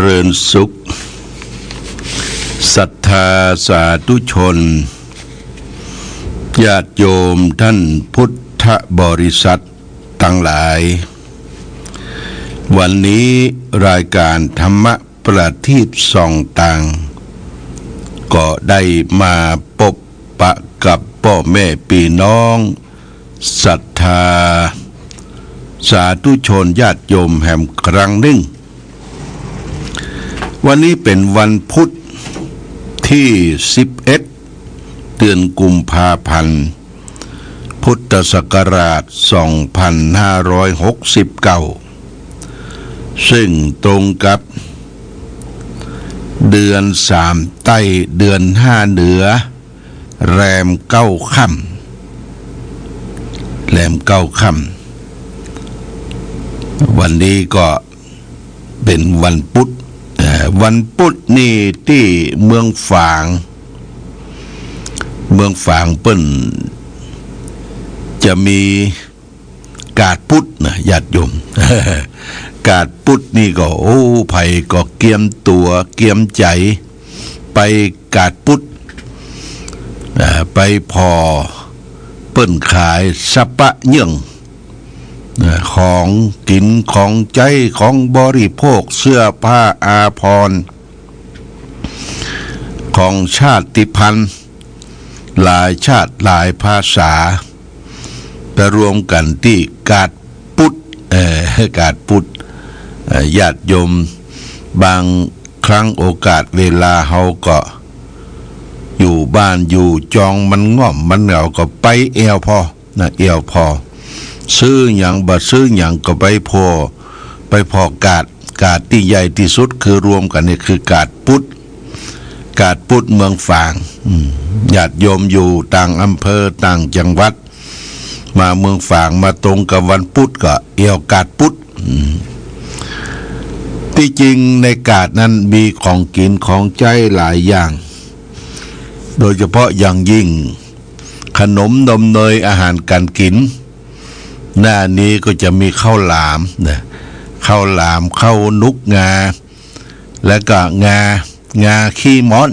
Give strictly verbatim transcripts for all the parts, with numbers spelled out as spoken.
ริญสุข ศรัทธาสาธุชน ญาติโยมท่านพุทธบริษัทตังหลาย วันนี้รายการธรรมะประทีปส่องตาง ก็ได้มาปบปะกับป้อแม่ปี้น้อง ศรัทธาสาธุชนญาติโยมแหมครั้งนึ่ง วันนี้เป๋นวันพุธตี้สิบเอ็ด เดือนกุมภาพันธ์ พุทธศักราชสองพันห้าร้อยหกสิบเก้า ซึ่งตรงกับเดือนสามใต้ เดือนห้าเหนือ แรมเก้าค่ำ แรมเก้าค่ำ วันนี้ก็เป๋นวันพุธ เอ่อ วันพุธนี่ตี้เมืองฝาง เมืองฝางเปิ้นจะมี กาดพุธนะญาติโยม กาดพุธนี่ก็ โอ้ ใผก็เกียมตั๋วเกียมใจ๋ไปกาดพุธ อ่า ไปผ่อเปิ้นขายสะปะเยื่อง อ่า ของกิ๋นของใจ๊ของบริโภค เสื้อผ้าอาภรณ์ ของชาติพันธุ์หลายชาติหลายภาษา ไปรวมกั๋นตี้กาดพุธ เอ่อ กาดพุธ เอ่อ ญาติโยม บางครั้งโอกาสเวลาเฮาก็อยู่บ้านอยู่จองมันง่อมมันเหงาก็ไปแอ่วผ่อ นะ แอ่วผ่อ ซื้อหยังบ่ซื้อหยังก็ไปผ่อ ไปผ่อกาด กาดตี้ใหญ่ตี้สุดคือรวมกั๋นนี่คือกาดพุธ กาดพุธเมืองฝาง อืม ญาติโยมอยู่ต่างอำเภอต่างจังหวัด มาเมืองฝางมาตรงกับวันพุธก็แอ่วกาดพุธ อืม ตี้จริงในกาดนั้นมีของกิ๋นของใจ๊หลายอย่าง โดยเฉพาะอย่างยิ่ง ขนมนมเนยอาหารก๋านกิ๋น หน้านี้ก็จะมีข้าวหลามนะ ข้าวหลาม ข้าวหนุกงา แล้วก็งา งาขี้ม้อน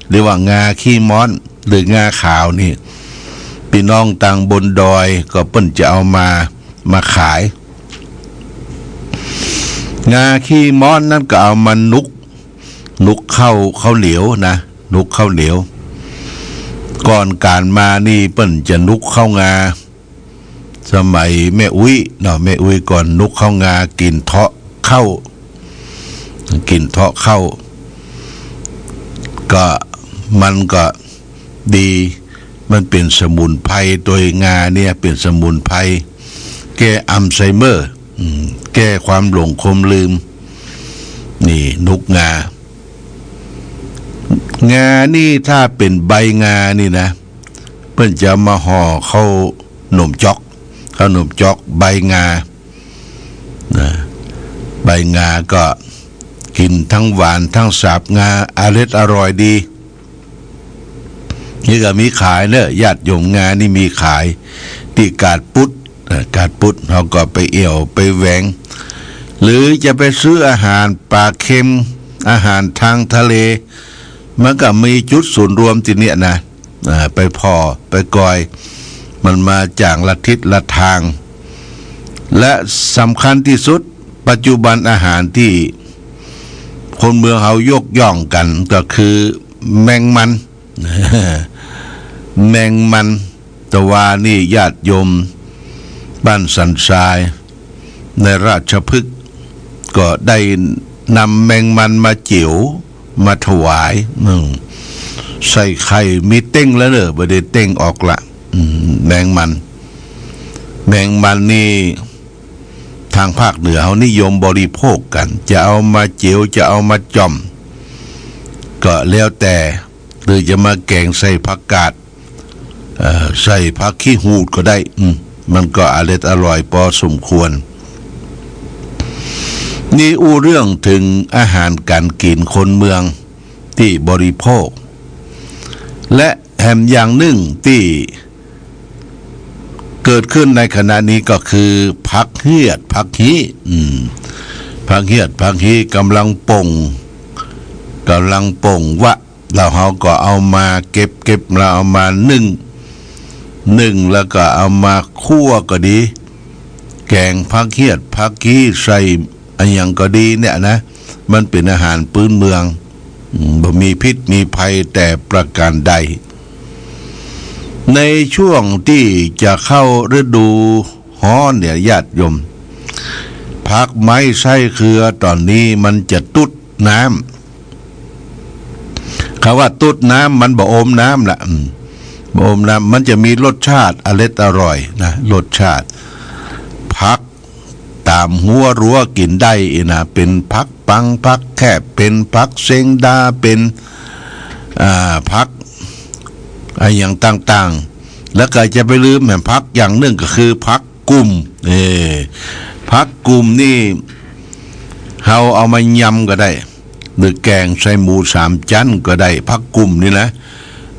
หรือว่างาขี้ม้อน หรืองาขาวนี่ ปี้น้องตางบนดอยก็เปิ้นจะเอามา มาขาย งาขี้ม้อนนั้นก็เอามาหนุก หนุกข้าว ข้าวเหนียวนะ หนุกข้าวเหนียว ก่อนก๋านมานี่เปิ้นจะหนุกข้าวงา สมัยแม่อุ๊ยเนาะ แม่อุ๊ยก่อนหนุกข้าวงา กิ๋นเทาะข้าว กิ๋นเทาะข้าว ก็มันก็ดี มันเป๋นสมุนไพร ตวยงาเนี่ยเป๋นสมุนไพร แก้อัลไซเมอร์ อืม แก้ความหลงความลืม นี่หนุกงา งานี่ถ้าเป๋นใบงานี่นะ เปิ้นจะเอามาห่อข้าวหนมจ๊อก ข้าวหนมจ๊อกใบงา นะ ใบงาก็กิ๋นทั้งหวานทั้งสาบ งาอร็ดอร่อยดี นี่ก็มีขายเนอะ ญาติโยม งานี่มีขายตี้กาดพุธ เอ่อ กาดพุธ เฮาก็ไปแอ่วไปแหวง หรือจะไปซื้ออาหารปลาเค็ม อาหารตางทะเล มันก็มีจุดศูนย์รวมตี้เนี่ยนะ อ่า ไปผ่อไปกอย มันมาจากละทิศละตาง และสำคัญตี้สุด ปัจจุบันอาหารตี้คนเมืองเฮายกย่องกั๋นก็คือแมงมัน แมงมัน ตะวานี่ญาติโยมบ้านสันทราย ในราชพฤกษ์ ก็ได้นำแมงมันมาเจี๋ยว มาถวาย อืม ใส่ไข่มีเต้งแล้วเน่อ บ่ได้เต้งออกละ อืม แมงมัน แมงมันนี่ ตางภาคเหนือเฮานิยมบริโภคกั๋น จะเอามาเจี๋ยว จะเอามาจ่อม ก็แล้วแต่ หรือจะมาแก๋งใส่ผักกาด เอ่อ ใส่ผักขี้หูดก็ได้ อืม มันก็อร็ดอร่อยปอสมควร นี่อู้เรื่องเถิงอาหารก๋านกิ๋นคนเมืองตี้บริโภค และแหมอย่างนึ่งตี้เกิดขึ้นในขณะนี้ก็คือผักเฮียด ผักฮี้ อืม ผักเหียด ผักฮี้ ก่ำลังป่ง ก่ำลังป่งวะ แล้วเฮาก็เอามาเก็บ เก็บแล้วเอามานึ่ง นึ่งแล้วก็เอามาคั่วก็ดี แก๋งผักเหียด ผักฮี้ ใส่อะหยังก็ดีเนี่ยนะ มันเป๋นอาหารปื๊นเมือง อืม บ่มีพิษมีภัยแต่ประการใด ในช่วงตี้จะเข้าฤดูฮ้อนเนี่ย ญาติโยม ผักไม้ไส้เครือต๋อนนี้มันจะตุ๊ดน้ำ คำว่าตุ๊ดน้ำ มันบ่อมน้ำละ อืม บ่อมน้ำ มันจะมีรสชาติอร็ดอร่อยนะ รสชาติ ผักต๋ามฮั้วรั้วกิ๋นได้อีกนะ เป๋นผักปัง ผักแคบ เป๋นผักเซงดา เป๋น อ่า ผักอะหยังต่างๆ แล้วก็จะไปลืมแหมผักอย่างนึ่งก็คือผักกุ่ม เออ ผักกุ่มนี่ เฮาเอามายำก็ได้ หรือแก๋งใส่หมูสามจั๊นก็ได้ ผักกุ่มนี่นะ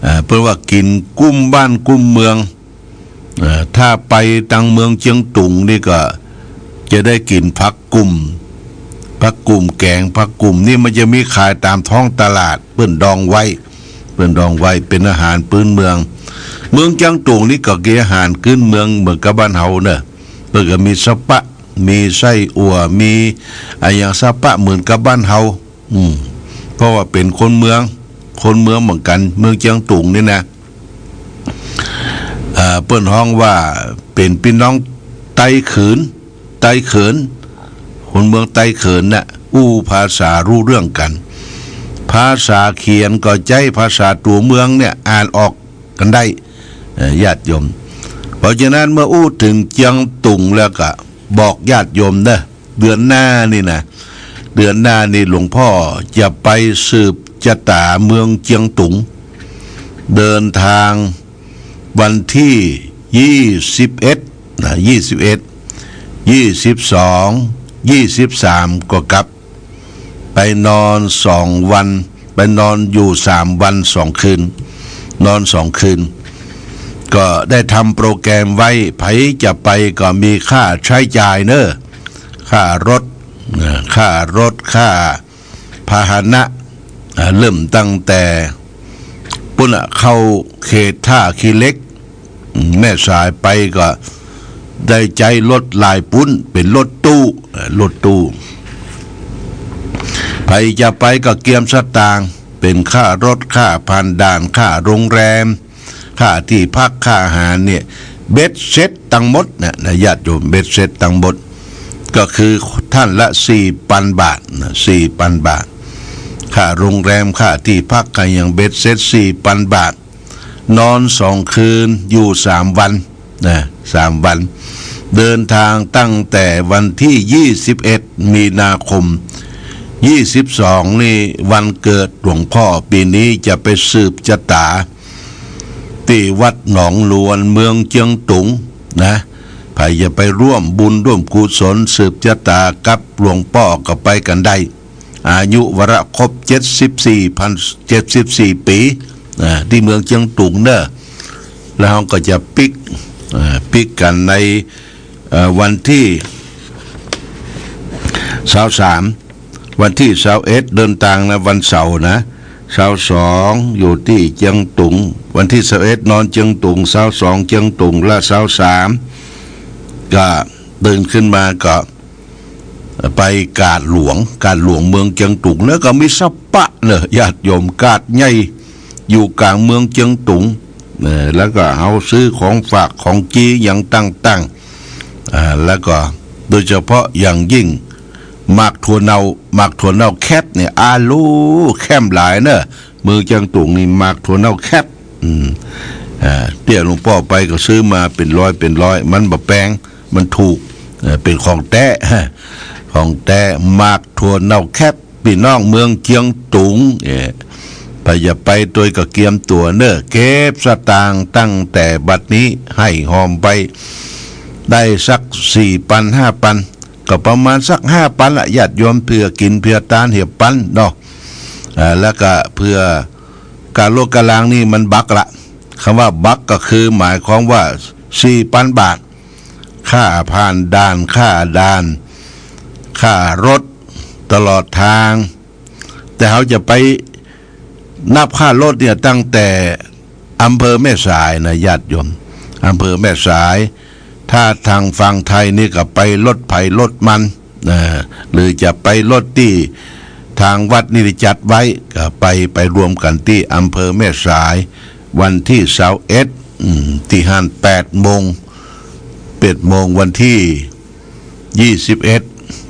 อ่า เปิ้นว่ากิ๋นกุ้มบ้านกุ้มเมือง อ่า ถ้าไปตางเมืองเจียงตุงนี่ก็จะได้กิ๋นผักกุ่ม ผักกุ่มแก๋ง ผักกุ่มนี่มันจะมีขายต๋ามท้องตลาด เปิ้นดองไว้ เปิ้นดองไว้ เป๋นอาหารปื๊นเมือง เมืองเจียงตุงนี่ก็กิ๋นอาหารปื๊นเมืองเหมือนกับบ้านเฮาเน่อ เปิ้นก็มีสะปะ มีไส้อั่ว มีอะหยังสะปะเหมือนกับบ้านเฮา อืม เพราะว่าเป๋นคนเมือง คนเมืองเหมือนกั๋น เมืองเจียงตุงนี่นะ เอ่อ เปิ้นฮ้องว่าเป๋นปี้น้องไต้เขิน ไต้เขิน คนเมืองไต้เขินน่ะ อู้ภาษาฮู้เรื่องกั๋น ภาษาเขียนก็ใจ๊ ภาษาตั๋วเมืองเนี่ยอ่านออกกั๋นได้ เอ่อ ญาติโยม เพราะฉะนั้นเมื่ออู้เถิงเจียงตุงแล้วก็บอกญาติโยมเน่อ เดือนหน้านี่นะ เดือนหน้านี่หลวงพ่อจะไปสืบจะต๋าเมืองเจียงตุง เดินทางวันตี้ยี่สิบเอ็ดนะ ยี่สิบเอ็ด ยี่สิบสอง ยี่สิบสาม ก็กลับ ไปนอนสองวัน ไปนอนอยู่สามวันสองคืน นอนสองคืน ก็ได้ทำโปรแกรมไว้ ใผจะไปก็มีค่าใจ๊จ่ายเน่อ ค่ารถนะ ค่ารถ ค่าพาหนะ อ่า เริ่มตั้งแต่ปุ้นน่ะ เข้าเขตท่าขี้เหล็ก แม่สายไปก็ได้ใจ๊รถลายปุ้น เป๋นรถตู้ เอ่อ รถตู้ ใผจะไปก็เกียมสตางค์ เป๋นค่ารถ ค่าผ่านด่าน ค่าโรงแรม ค่าตี้พัก ค่าอาหารเนี่ย เบ็ดเสร็จตังหมดนะ นะ ญาติโยม เบ็ดเสร็จตังหมด ก็คือท่านละสี่ปันบาทนะ สี่ปันบาท ค่าโรงแรม ค่าตี้พัก ค่าอะหยัง เบ็ดเสร็จสี่ปันบาท นอนสองคืน อยู่สามวันนะ สามวัน เดินทางตั้งแต่วันตี้ยี่สิบเอ็ดมีนาคม ยี่สิบสองนี่วันเกิดหลวงพ่อ ปี๋นี้จะไปสืบจะต๋าตี้วัดหนองลวน เมืองเจียงตุงนะ ใผจะไปร่วมบุญร่วมกุศลสืบจะต๋ากับหลวงป้อก็ไปกั๋นได้ อายุวาระครบเจ็ดสิบสี่ปัน เจ็ดสิบสี่ปี๋ อ่า ตี้เมืองเจียงตุงเน่อ แล้วเฮาก็จะปิ๊ก อ่า ปิ๊กกั๋นใน เอ่อ วันตี้ซาวสาม วันตี้ซาวเอ็ดเดินตางนะ วันเสาร์นะ ซาวสองอยู่ตี้เจียงตุง วันตี้ซาวเอ็ดนอนเจียงตุง ซาวสองเจียงตุง และซาวสามก็ตื่นขึ้นมาก็ ไปกาดหลวง กาดหลวงเมืองเจียงตุง แล้วก็มีสะปะเน่อ ญาติโยม กาดใหญ่อยู่ก๋างเมืองเจียงตุง เอ่อ แล้วก็เฮาซื้อของฝากของจี๋อย่างต่างๆ อ่า แล้วก็โดยเฉพาะอย่างยิ่งหมากถั่วเน่า หมากถั่วเน่าแคบเนี่ย อาลู แคบหลายเน่อ เมืองเจียงตุงนี่หมากถั่วเน่าแคบ อืม อ่า เตี้ยหลวงป้อไปก็ซื้อมาเป๋นร้อยเป๋นร้อย มันบ่แปง มันถูก เอ่อ เป๋นของแต๊ ของแต๊ หมากถั่วเน่าแคบ ปี้น้องเมืองเจียงตุง เอ่อ ใผจะไปตวยก็เกียมตั๋วเน่อ เก็บสตางค์ตั้งแต่บัดนี้ หื้อหอมไป ได้สักสี่ปันห้าปัน ก็ประมาณสักห้าปันละ ญาติโยม เผื่อกิ๋นเผื่อตานเหียปันเนาะ อ่า แล้วก็เผื่อ ก๋าลถก๋าลางนี่มันบักละ กำว่าบักก็คือหมายความว่าสี่ปันบาท ค่าผ่านด่าน ค่าด่าน ค่ารถ ตลอดตาง แต่เฮาจะไปนับค่ารถเนี่ยตั้งแต่อำเภอแม่สายนะญาติโยม อำเภอแม่สาย ถ้าตางฝั่งไทยนี่ก็ไปรถใผรถมัน นะ หรือจะไปรถตี้ตางวัดนี่ได้จัดไว้ ก็ไป ไปรวมกั๋นตี้อำเภอแม่สาย วันตี้ซาวเอ็ด อืม ตี้หั้นแปดโมง แปดโมงวันตี้ยี่สิบเอ็ด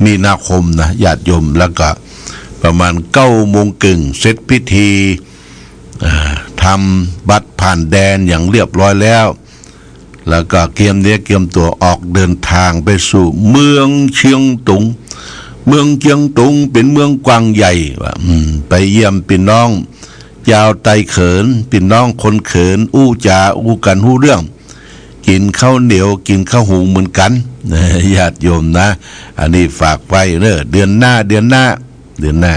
มีนาคมนะญาติโยม แล้วก็ประมาณเก้าโมงเกิ่งเสร็จพิธี อ่า ทำบัตรผ่านแดนอย่างเรียบร้อยแล้ว แล้วก็เกียมเนื้อเกียมตั๋วออกเดินตางไปสู่เมืองเชียงตุง เมืองเชียงตุงเป๋นเมืองกว้างใหญ่ว่า อืม ไปเยี่ยมปี้น้องจาวไตเขิน ปี้น้องคนเขิน อู้จ๋าอู้กั๋นฮู้เรื่อง กิ๋นข้าวเหนียวกิ๋นข้าวหุงเหมือนกั๋น ญาติโยมนะ อันนี้ฝากไว้เน้อ เดือนหน้า เดือนหน้า เดือนหน้า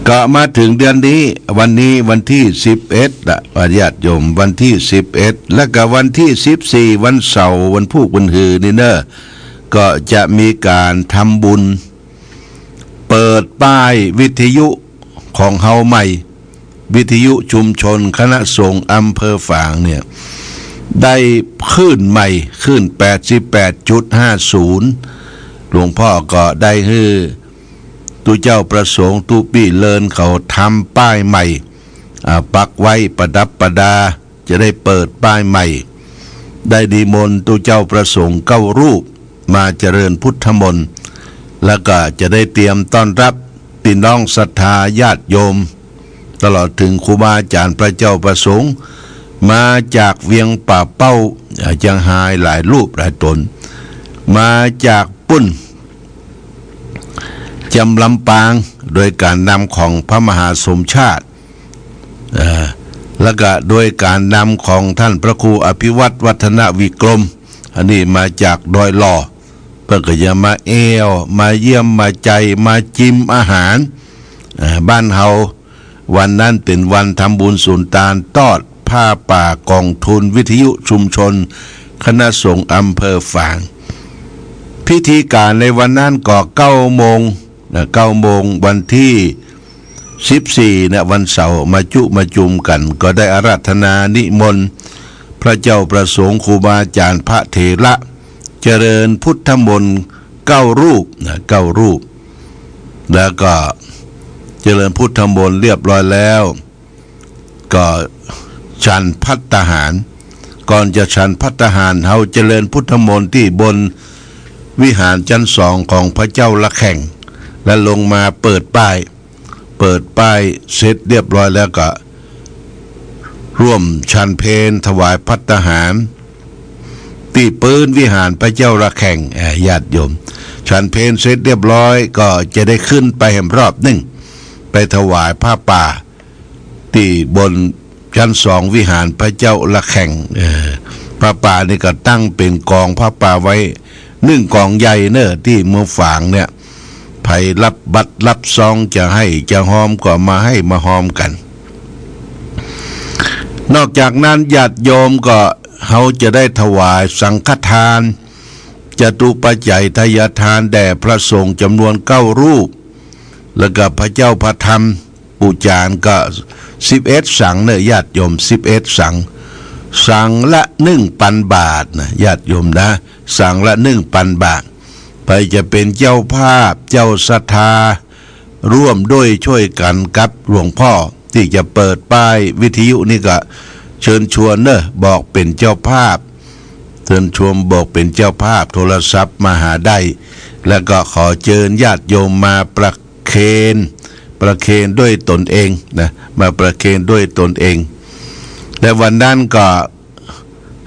ก็มาเถิงเดือนนี้ วันนี้วันตี้สิบเอ็ดละ ญาติโยม วันตี้สิบเอ็ด แล้วก็วันตี้สิบสี่ วันเสาร์ วันพูกวันหือนี่เน้อ ก็จะมีก๋านทำบุญ เปิดป้ายวิทยุของเฮาใหม่ วิทยุชุมชนคณะสงฆ์อำเภอฝางเนี่ย ได้คลื่นใหม่ คลื่นแปดสิบแปดจุดห้าศูนย์ หลวงพ่อก็ได้หื้อตุ๊เจ้าพระสงฆ์ตุ๊ปี้เลินเขาทำป้ายใหม่ อ่า ปักไว้ประดับประดา จะได้เปิดป้ายใหม่ ได้นิมนต์ตุ๊เจ้าพระสงฆ์เก้ารูปมาเจริญพุทธมนต์ แล้วก็จะได้เตรียมต้อนรับปี้น้องศรัทธาญาติโยม ตลอดเถิงครูบาอาจ๋ารย์พระเจ้าพระสงฆ์ มาจากเวียงป่าเป้า อ่า เจียงฮายหลายรูปหลายต๋น มาจากปุ้น จำลำปาง โดยก๋านนำของพระมหาสมชาติ เอ่อ แล้วก็โดยก๋านนำของท่านพระครูอภิวัฒน์วัฒนวิกรม อันนี้มาจากดอยหล่อ เปิ้นก็จะมาแอ่ว มาเยี่ยม มาใจ๋ มาจิมอาหาร เอ่อ บ้านเฮา วันนั้นเป๋นวันทำบุญสุนตานตอดผ้าป่ากองทุนวิทยุชุมชนคณะสงฆ์อำเภอฝาง พิธีก๋านในวันนั้นก็เก้าโมงนะ เก้าโมงวันตี้สิบสี่นะ วันเสาร์ มาจุมาจุมกั๋น ก็ได้อาราธนานิมนต์พระเจ้าพระสงฆ์ครูบาอาจ๋ารย์พระเถระ เจริญพุทธมนต์เก้ารูปนะ เก้ารูป แล้วก็เจริญพุทธมนต์เรียบร้อยแล้ว ก็ฉันภัตตาหาร ก่อนจะฉันภัตตาหาร เฮาเจริญพุทธมนต์ตี้บนวิหารจั๊นสองของพระเจ้าระแข่ง และลงมาเปิดป้าย เปิดป้ายเสร็จเรียบร้อยแล้วก็ร่วมฉันเพลถวายภัตตาหาร ตี้ปื๊นวิหารพระเจ้าระแข่ง เอ่อ ญาติโยม ฉันเพลเสร็จเรียบร้อยก็จะได้ขึ้นไปแหมรอบนึ่ง ไปถวายผ้าป่า ตี้บนจั๊นสองวิหารพระเจ้าระแข่ง เอ่อ ผ้าป่านี่ก็ตั้งเป๋นก๋องผ้าป่าไว้นึ่งก๋องใหญ่เน้อ ตี้เมืองฝางเนี่ย ใผฮับบัตรฮับซองจะไห้จะฮอมก็มาไห้มาฮอมกั๋น นอกจากนั้นญาติโยมก็เฮาจะได้ถวายสังฆทาน จตุปัจจัยทายทานแด่พระสงฆ์จ๋ำนวนเก้ารูป แล้วก็พระเจ้าพระธรรม อุจจารก็สิบเอ็ดสังเน้อญาติโยม สิบเอ็ดสัง สังละนึ่งปันบาทนะญาติโยมนะ สังละนึ่งปันบาท ใผจะเป๋นเจ้าภาพ เจ้าศรัทธา ร่วมด้วยช่วยกั๋นกับหลวงพ่อตี้จะเปิดป้ายวิทยุนี่ก็เจิญชวนเน้อ บอกเป๋นเจ้าภาพ เจิญชวนบอกเป๋นเจ้าภาพ โทรศัพท์มาหาได้ แล้วก็ขอเจิญญาติโยมมาประ เคน ประเคนด้วยตนเองนะ มาประเคนด้วยตนเอง และวันนั้นก็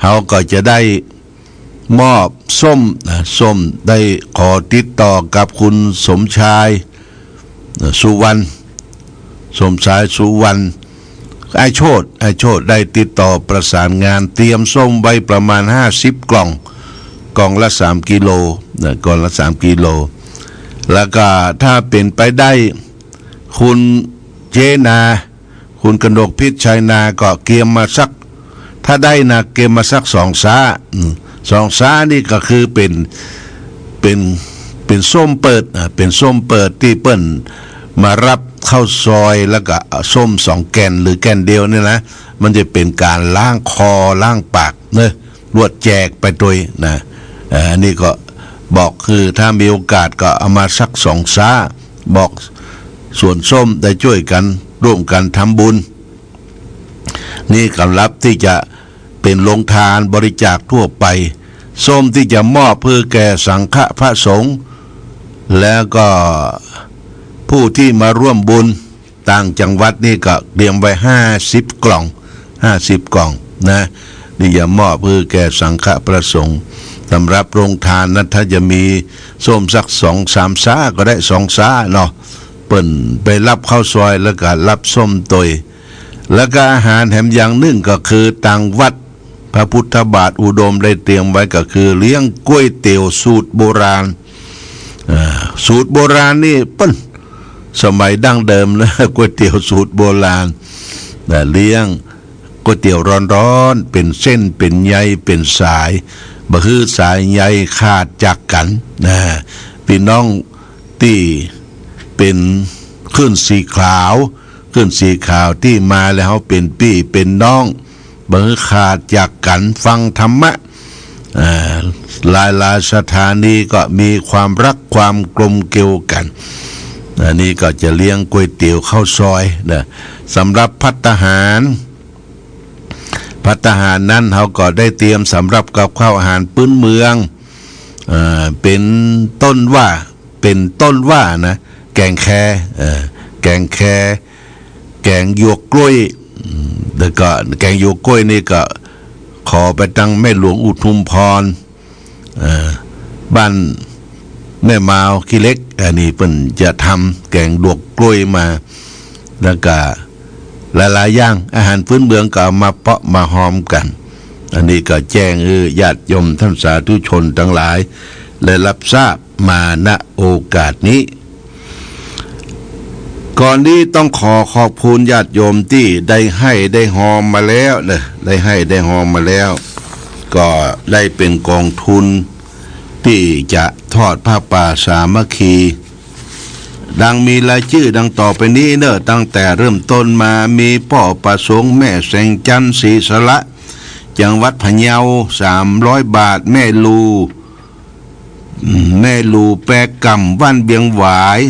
เฮาก็จะได้มอบส้มนะ ส้ม ได้ขอติดต่อกับคุณสมชาย นะ สุวรรณ สมชาย สุวรรณ อ้ายโชติ อ้ายโชติได้ติดต่อประสานงาน เตรียมส้มไว้ประมาณห้าสิบกล่อง กล่องละสามกิโลนะ กล่องละสามกิโล แล้วก็ถ้าเป๋นไปได้ คุณเจนา คุณกนกพิษชัยนา ก็เกียมมาสัก ถ้าได้นะ เกียมมาสักสองซ้า อืม สองซ้านี่ก็คือเป๋น เป๋น เป๋น ป๋นส้มเปิด อ่า ป๋นส้มเปิดตี้เปิ้นมาฮับข้าวซอย แล้วก็ส้มสองแก่นหรือแก่นเดียวเนี่ยนะ มันจะเป๋นก๋านล้างคอล้างปากเนาะ ลวดแจกไปตวยนะ เอ่อ อันนี้ก็บอกคือถ้ามีโอกาสก็เอามาสักสองซ้า บอกสวนส้มได้จ้วยกั๋น ร่วมกั๋นทำบุญ นี่สำหรับตี้จะเป๋นโฮงตานบริจาคทั่วไป ส้มตี้จะมอบเปื้อแก่สังฆะพระสงฆ์ แล้วก็ผู้ตี้มาร่วมบุญต่างจังหวัดนี่ก็เตรียมไว้ห้าสิบกล่อง ห้าสิบกล่องนะ นี่จะมอบเปื้อแก่สังฆะพระสงฆ์ สำหรับโฮงตานนั้นถ้าจะมีส้มสักสองสามซ้าก็ได้ สองซ้าเนาะ เปิ้นไปฮับข้าวซอยแล้วก็ฮับส้มตวย แล้วก็อาหารแถมอย่างนึ่งก็คือตางวัดพระพุทธบาทอุดมได้เตรียมไว้ก็คือเลี้ยงก๋วยเตี๋ยวสูตรโบราณ อ่า สูตรโบราณนี่เปิ้นสมัยดั้งเดิมนะ ก๋วยเตี๋ยวสูตรโบราณนะ เลี้ยงก๋วยเตี๋ยวฮ้อนๆ เป๋นเส้นเป๋นใยเป๋นสาย บ่หื้อสายใยขาดจากกั๋นนะ ปี้น้องตี้เป๋นคลื่นสีขาว คลื่นสีขาวตี้มาแล้วเป๋นปี้เป๋นน้อง บ่หื้อขาดจากกั๋นฟังธรรมะ อ่า หลายๆ สถานีก็มีความฮักความกลมเกลียวกั๋น อันนี้ก็จะเลี้ยงก๋วยเตี๋ยวข้าวซอยนะ สำหรับภัตตาหาร ภัตตาหารนั้นเฮาก็ได้เตรียมสำหรับกับข้าวอาหารปื๊นเมือง เอ่อ เป๋นต้นว่า เป๋นต้นว่านะ แก๋งแค เอ่อ แก๋งแค แก๋งหยวกกล้วย อืม แล้วก็แก๋งหยวกกล้วยนี่ก็ขอไปตังแม่หลวงอุทุมพร เอ่อ บ้านแม่มาวขี้เหล็ก อันนี้เปิ้นจะทำแก๋งหยวกกล้วยมา แล้วก็หลายๆ อย่าง อาหารปื๊นเมืองก็เอามาเปาะมาฮอมกั๋น อันนี้ก็แจ้งหื้อญาติโยมท่านสาธุชนตังหลายได้ฮับทราบมา ณ โอกาสนี้ ก่อนนี้ต้องขอขอบคุณญาติโยมตี้ได้ให้ได้ฮอมมาแล้วเนาะ ได้ให้ได้ฮอมมาแล้ว ก็ได้เป๋นกองทุนตี้จะทอดผ้าป่าสามัคคี ดังมีรายจื้อดังต่อไปนี้เนาะ ตั้งแต่เริ่มต้นมามีป้อประสงค์ แม่แสงจันทร์ ศรีสะเกษ จังหวัดพะเยา สามร้อยบาท แม่ลู แม่ลูแปกก่ำ บ้านเวียงหวาย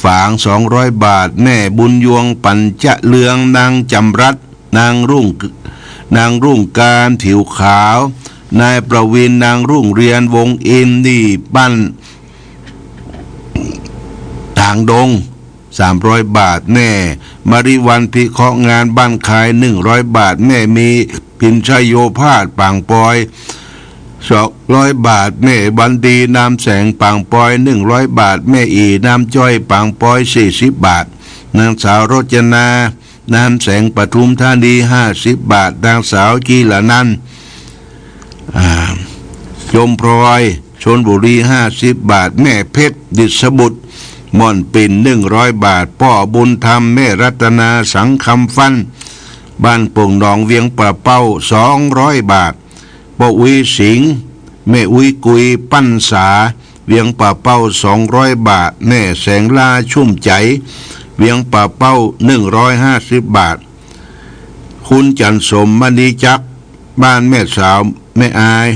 ฝาง สองร้อยบาท แม่บุญยวง ปัญจเรือง นางจำรัด นางรุ่ง นางรุ่งการ ผิวขาว นายประวิน นางรุ่งเรือน วงศ์อินทร์ นี่บ้านตางดง สามร้อยบาท แม่มาริวัน พิเคราะห์งาน บ้านคาย หนึ่งร้อยบาท แม่มี พิมชัยโยภาส ปางปอย สองร้อยบาท แม่วันดี นามแสง ปางปอย หนึ่งร้อยบาท แม่อี่ นามจ้อย ปางปอย สี่สิบบาท นางสาวรจนา นามแสง ปทุมธานี ห้าสิบบาท นางสาวจีรนันท์ อ่า ยมพลอย ชลบุรี ห้าสิบบาท แม่เพชร ดิษฐบุตร ม่อนปิ่น หนึ่งร้อยบาท ป้อบุญธรรม แม่รัตนา สังคำฟั่น บ้านโป่งหนอง เวียงป่าเป้า สองร้อยบาท ป้ออุ๊ยสิงห์ แม่อุ๊ยกุย ปั้นสา เวียงป่าเป้า สองร้อยบาท แม่แสงลา ชุ่มใจ๋ เวียงป่าเป้า หนึ่งร้อยห้าสิบบาท คุณจันทร์สม มณีจักร บ้านแม่สาว แม่อาย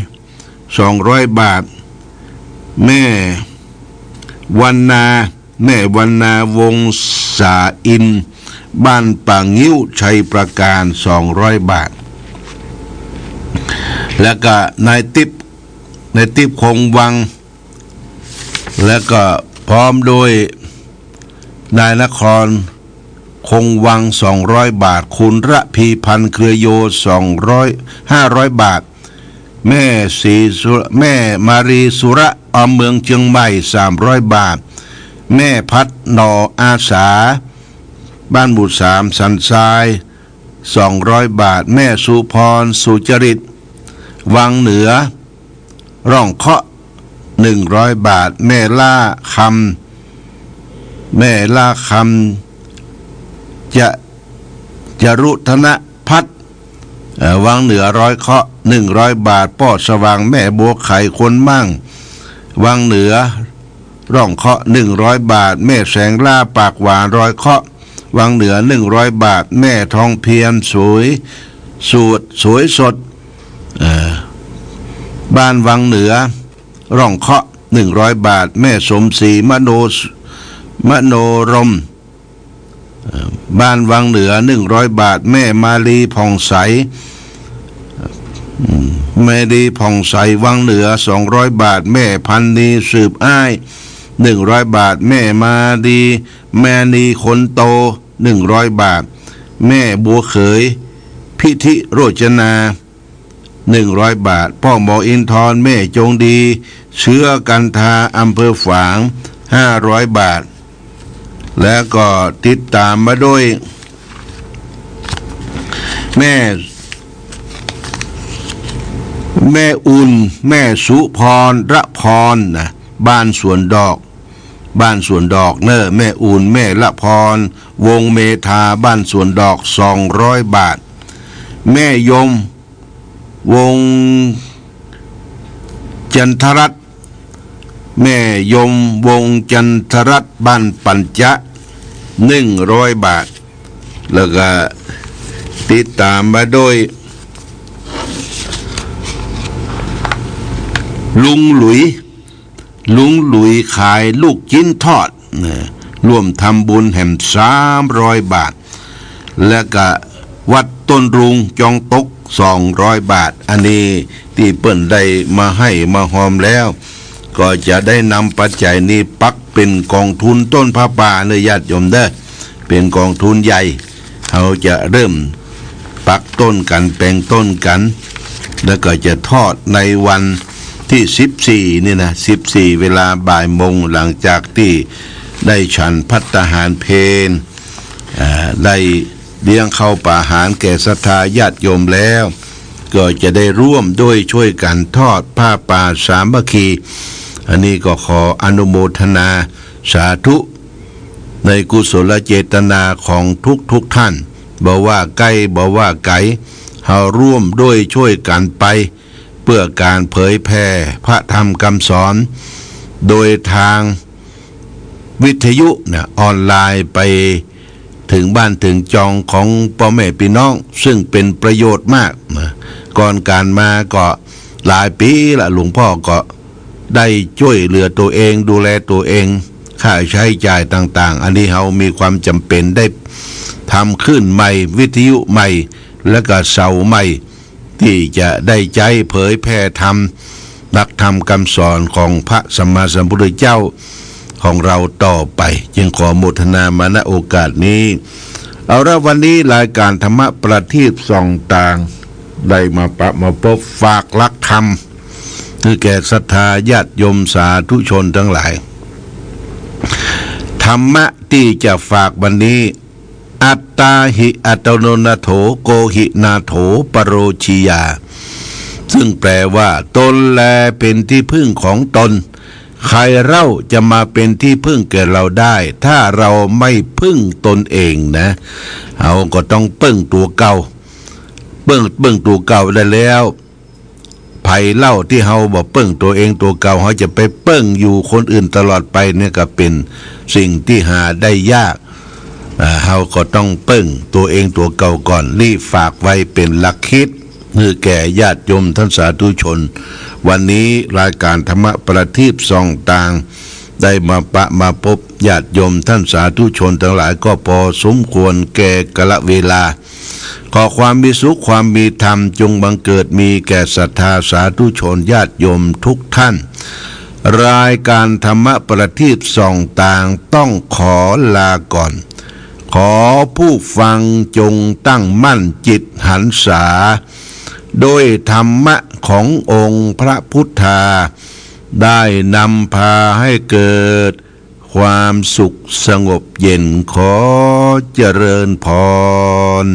สองร้อยบาท แม่วันนา แม่วันนา วงศาอินทร์ บ้านป่างิ้ว ชัยปราการ สองร้อยบาท แล้วก็นายติ๊บ นายติ๊บ คงวัง แล้วก็พร้อมด้วยนายนคร คงวัง สองร้อยบาท คุณระพีพันธ์ เครือโย สองร้อย ห้าร้อยบาท แม่ศรีสุ แม่มารีสุระ อำเภอเมืองเชียงใหม่ สามร้อยบาท แม่พัดหน่ออาสา บ้านหมู่สาม สันทราย สองร้อยบาท แม่สุพร สุจริต วังเหนือ ร่องเคาะ หนึ่งร้อยบาท แม่ล่าคำ แม่ล่าคำ จะ จรุธนพัฒน์ เอ่อ วังเหนือ ร้อยเคาะ หนึ่งร้อยบาท ป้อสว่าง แม่บัวไข่ คนมั่ง วังเหนือ ร่องเคาะ หนึ่งร้อยบาท แม่แสงล่าปากหวานร้อยเคาะ วังเหนือ หนึ่งร้อยบาท แม่ทองเพียรสวยสด สวยสด เอ่อ บ้านวังเหนือ ร่องเคาะ หนึ่งร้อยบาท แม่สมศรี มโน มโนรมย์ เอ่อ บ้านวังเหนือ หนึ่งร้อยบาท แม่มาลีผ่องใส อืม มาลีผ่องใส วังเหนือ สองร้อยบาท แม่พันนีสืบอ้าย หนึ่งร้อยบาท แม่มาลี แม่นีคนโต หนึ่งร้อยบาท แม่บัวเขย พิธิโรจนา หนึ่งร้อยบาท พ่อหมออินทร์ แม่จงดี เชื้อกันทา อำเภอฝาง ห้าร้อยบาท แล้วก็ติดตามมาด้วย แม่ แม่อุ่น แม่สุพร ระพรนะ บ้านสวนดอก บ้านสวนดอกเนอะ แม่อุ่น แม่ละพร วงศ์เมธา บ้านสวนดอก สองร้อยบาท แม่ยม วงศ์จันทรัตน์ แม่ยม วงศ์จันทรัตน์ บ้านปัญจะ หนึ่งร้อยบาท แล้วก็ติดตามมาด้วย ลุงหลุย ลุงหลุยขายลูกชิ้นทอดนะ ร่วมทำบุญแหม สามร้อยบาท และก็วัดต้นรุงจองตก สองร้อยบาท อันนี้ตี้เปิ้นได้มาให้มาฮอมแล้ว ก็จะได้นำปัจจัยนี้ปักเป๋นกองทุนต้นผ้าป่าเนอะญาติโยมเด้อ เป๋นกองทุนใหญ่ เฮาจะเริ่มปักต้นกั๋น แป๋งต้นกั๋น แล้วก็จะทอดในวันตี้สิบสี่นี่นะ สิบสี่ เวลาบ่ายโมง หลังจากตี้ได้ฉันภัตตาหารเพล อ่า ได้เลี้ยงข้าวปาหารแก่ศรัทธาญาติโยมแล้ว ก็จะได้ร่วมด้วยช่วยกั๋นทอดผ้าป่าสามัคคี อันนี้ก็ขออนุโมทนาสาธุ ในกุศลเจตนาของทุกๆท่าน บ่ว่าใก้บ่ว่าไก๋ เฮาร่วมด้วยช่วยกั๋นไป เพื่อก๋านเผยแผ่พระธรรมคำสอน โดยทางวิทยุนะ ออนไลน์ไปเถิงบ้านเถิงจองของป้อแม่ปี้น้อง ซึ่งเป๋นประโยชน์มากนะ ก่อนก๋านมาก็หลายปี๋ละ หลวงพ่อก็ ได้จ้วยเหลือตั๋วเอง ดูแลตั๋วเอง ค่าใจ๊จ่ายต่างๆ อันนี้เฮามีความจ๋ำเป๋นได้ทำคลื่นใหม่ วิทยุใหม่ และก็เสาใหม่ ตี้จะได้ใจ๊เผยแผ่ธรรม หลักธรรมคำสอนของพระสัมมาสัมพุทธเจ้าของเราต่อไป จึงขอโมทนามา ณ โอกาสนี้ เอาละ วันนี้รายการธรรมะประทีปส่องตาง ได้มาปะมาปบฝากหลักธรรม คือแก่ศรัทธาญาติโยมสาธุชนทั้งหลาย ธรรมะตี้จะฝากวันนี้ อัตตาหิ อัตโนนาโถ โกหินาโถ ปโรชียา ซึ่งแปลว่า ตนแลเป๋นตี้พึ่งของตน ใครเล่าจะมาเป๋นตี้พึ่งแก่เราได้ ถ้าเราไม่พึ่งตนเองนะ เฮาก็ต้องเปิ้งตั๋วเก่า เปิ้ง เปิ้งตั๋วเก่าได้แล้ว ใผเล่าตี้เฮาบ่เปิ้งตั๋วเองตั๋วเก่า เฮาจะไปเปิ้งอยู่คนอื่นตลอดไปเนี่ยก็เป๋นสิ่งตี้หาได้ยาก อ่า เฮาก็ต้องเปิ้งตั๋วเองตั๋วเก่าก่อน นี่ฝากไว้เป๋นหลักคิด หื้อแก่ญาติโยมท่านสาธุชน วันนี้รายการธรรมะประทีปส่องตาง ได้มาปะมาปบญาติโยมท่านสาธุชนทั้งหลายก็พอสมควรแก่กาลเวลา ขอความมีสุขความมีธรรมจงบังเกิดมีแก่ศรัทธาสาธุชนญาติโยมทุกท่าน รายการธรรมะประทีปส่องตางต้องขอลาก่อน ขอผู้ฟังจงตั้งมั่นจิตหันษา ด้วยธรรมะขององค์พระพุทธา ได้นำพาให้เกิดความสุขสงบเย็น ขอเจริญพร